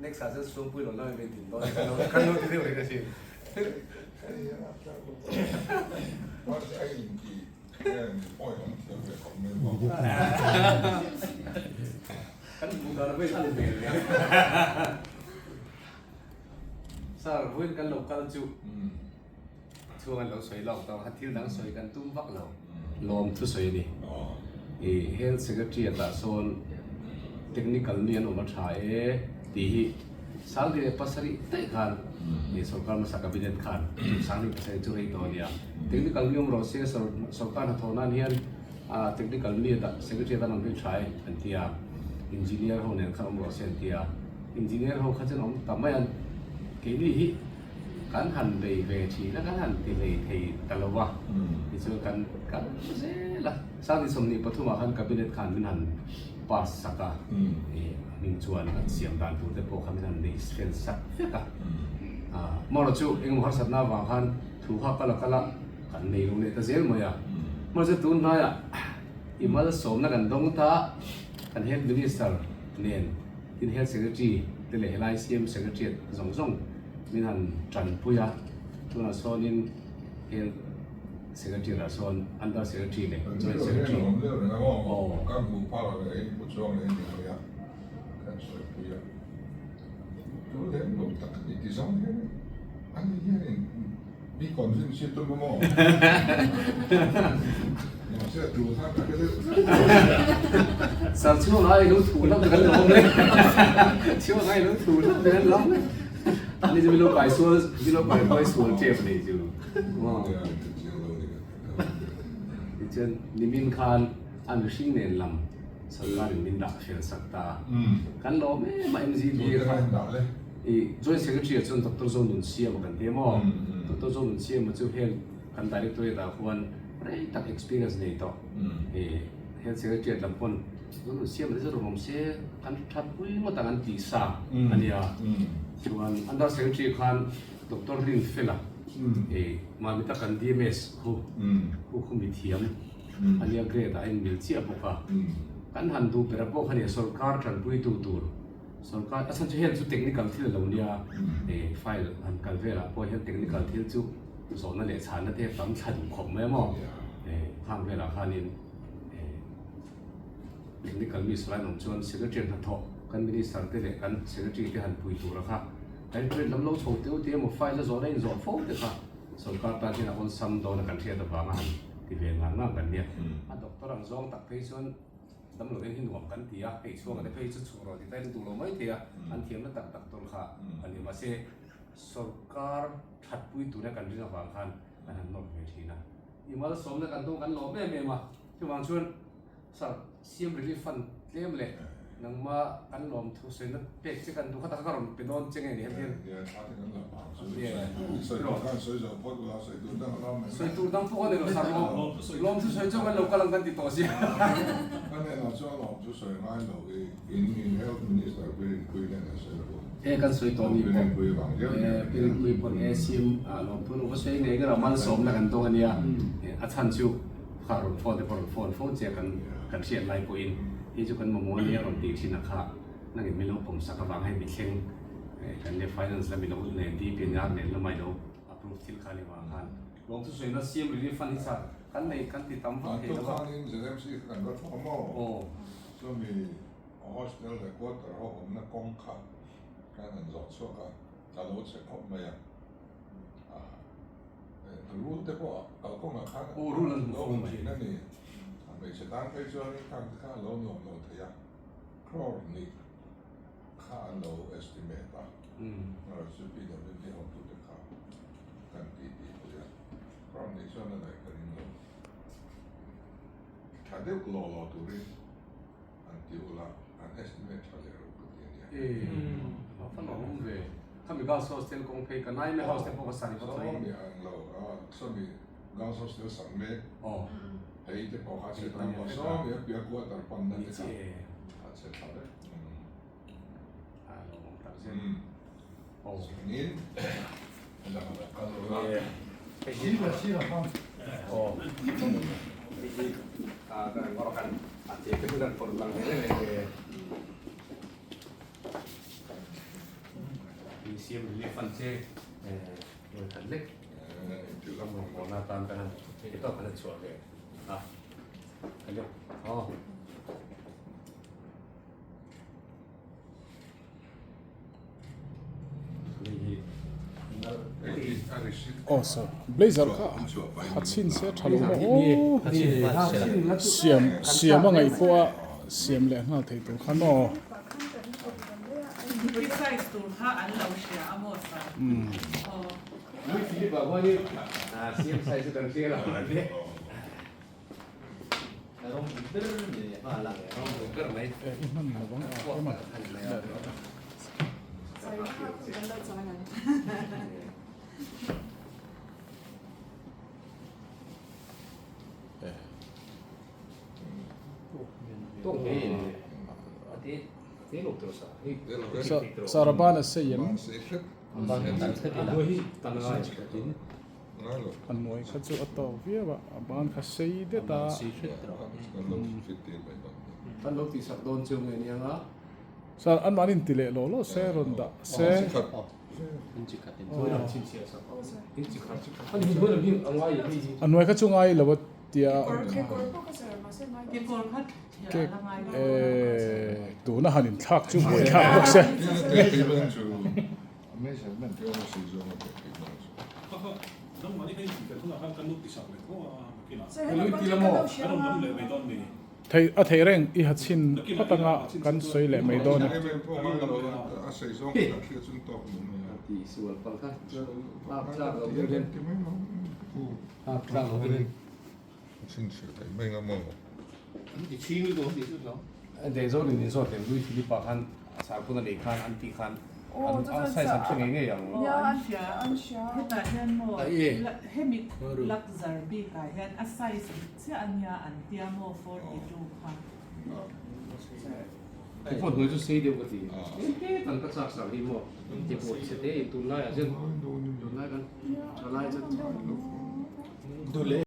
Next ah chuan Suangpui lo lam in din dawn kan lo kan lo ti deuh reng asin. Kan hmuh dan a an hmel nen. Sir, vawiin kan lo kal chu chhuang an lo sawi lawk tawh kha thil dang sawi kan tum vak lo. Lawm thusawi a ni. I Health Secretary atah sawn Technical mi an awm a tha e tih hi Sangli leh pasarih daih khan i sorkar hmasa Cabinet khan Sangli pasarih chu rei tawh a nia. Technical mi awm rawh se sorkar hnathawh nan hian Technical mi atah Secretary atan awm hi tha e an ti a, Engineer ho nen khan awm rawh se an ti a. Engineer ho kha chuan awm ta mai a, keini hi kan han bei ve thin a, kan han ti hlei thei ta lo a, tichuan kan kal zel a. Sangni 23 ah khan Cabinet khan min han pass sak a, ih hming chuan an siam dan tur te pawh kha min han nei fel sak vek a. Amaherawh chu engemaw harsatna avang khan thu kha kal a kal a, kan nei lo leh ta zel mai a. Amaherawh chu tun hnaiah i malsawmna kan dawng ta, kan Health Minister nen Tin Health Secretary te leh helai CM Secretariat zawng zawng min han tanpui a, tunah sawnin Health Secretary ah sawn Under Secretary leh Joint Secretary aw. Mi convince hi tum maw? Mahse a tul khan ka hre deuh tlat. Sir chhuang ai lo thu hlauh kan lawm le. Chhuang ai lo thu hlauh kan lawm le. Ani chu milo kai sual milo kai huai sual tep nei chu. Tichuan nimin khan a mihring nen lam sarkarin min dah fel sak ta. Kan lawm em a MZB kha. I Joint Secretary ah chuan Doctor Zonunsiama kan ti a maw? Doctor Zonunsiama chu Health kan Directorate ah khuan rei tak experience nei tawh. I Health Secretariat lam pawn Zonunsiama te chu rawn awm se kan that pui ngawt ang an tih sa a nia. Chuan Under Secretary khan Doctor Rinfela i mahni tak kan DMS khu khu khu mithiam a nia grade ah a inmil chiah bawk a. Kan han duh ber pawh kha nia sorkar tanpuitu tur. Sorkar a chhan chu heng chu technical thil a lo nia, eh file han kal velah pawh hian technical thil chu zawhna leh chhanna te tam thla duh khawp mai a maw, eh khang velah khanin eh technical mi sawn awm chuan secretary hnathawh kan minister te leh kan secretary te han pui tura kha directorate lam lo chho teu te emaw file a zawhna inzawh fo te kha sorkar tan hian a awlsam dawn a kan hriat avanga han ti ve ngang ngang kan nia. A doctor ang zawng tak phei chuan. Damlo en hi nuam kan ti a, hei chhuanga te phei chu chhuk rawh ti ta in duh lo mai thei a, an thiamna tak tak tawn kha a ni. Mahse, sorkar thatpui tura kan ring avang khan kan han nawr ve thin a. I malsawmna kan dawng kan lawm em em a, chuvang chuan Sir, CM Relief Fund tlem leh nangma kan lawm thu sawina pek che kan duh kha tak ka rawn pe dawn che nge ni heti hian. Sawi tur dang pawh ka nei lo sir lawm lawm thu sawi chu kan lo kal ang kan ti tawh sia. E kan sawi tawh ni pawh e Pirinpui pawn e sim lawm thu lo va sawi ngei ngei lo malsawmna kan dawng ania a chhan chu kha rawn phone te pawh rawn phone fo che kan kan hriat lai pawhin hei chu kan mamawh ania rawn tih thin a kha nangin min lo pawmsak avang hei mithleng Kan le finance lam i lo nen DPNR nen lamah i lo approve thil kha ni vang khan lawm chu sawi na CM relief fund hi chak kan nei kan ti tam vak thei lo a. An khanin ZMC kha kan va thawk a maw? Aw. Chumi hostel leh quarter ho awmna kawng kha kan han zawh chhuak a, a lo chhe khawp mai a. Rul te pawh kalkawngah khan lo awm thin a ni. Hmeichhe tan phei chuanin khang te kha a lo nuam lo thei a, crore nih. Kha an lo estimate a, chu PWD hotute kha kan ti tih pui a, crowd nih chuan a daih ka ring lo. Tha deuh law law turin an ti ula, an estimate tha leh ro ka ti a nia. E, a fa lo awm ve. Khami girls hostel kawng phei ka nai mai house te pawh ka sa ri vak thei. Sawmi ang lo, sawmi girls hostel sak mek, hei te pawh kha chhe tam a, sawmi a piah quarter panna te kha a chhe tha vek. CM Relief Fund che nuai khat lek ram rawngbawlna atan kan han theih tawk kan han chhuah ve a. Hello. Aw. Aw sir blazer kha ha chhin se tha lo maw aw siam siam a ngaih pawh a siam leh nghal thei tur khan aw. I hman lo vang a ema. Saraban a sei em? A hnuai kha chu a tawk viau a, a ban kha sei det a. Kan lo tihsak dawn chu nge nia nga. Sir, an mahni inti leh law law se rawn dah se. A hnuai kha chu ngai lo a tia. Cake tuna han inthlak chu buaithlak bawk se. Thei a thei reng i ha chhin phawt anga kan sawi leh mai dawn e. Hetah hian maw hemi lakzar bikah hian a size dik chiah a nia an tia maw 42 kha.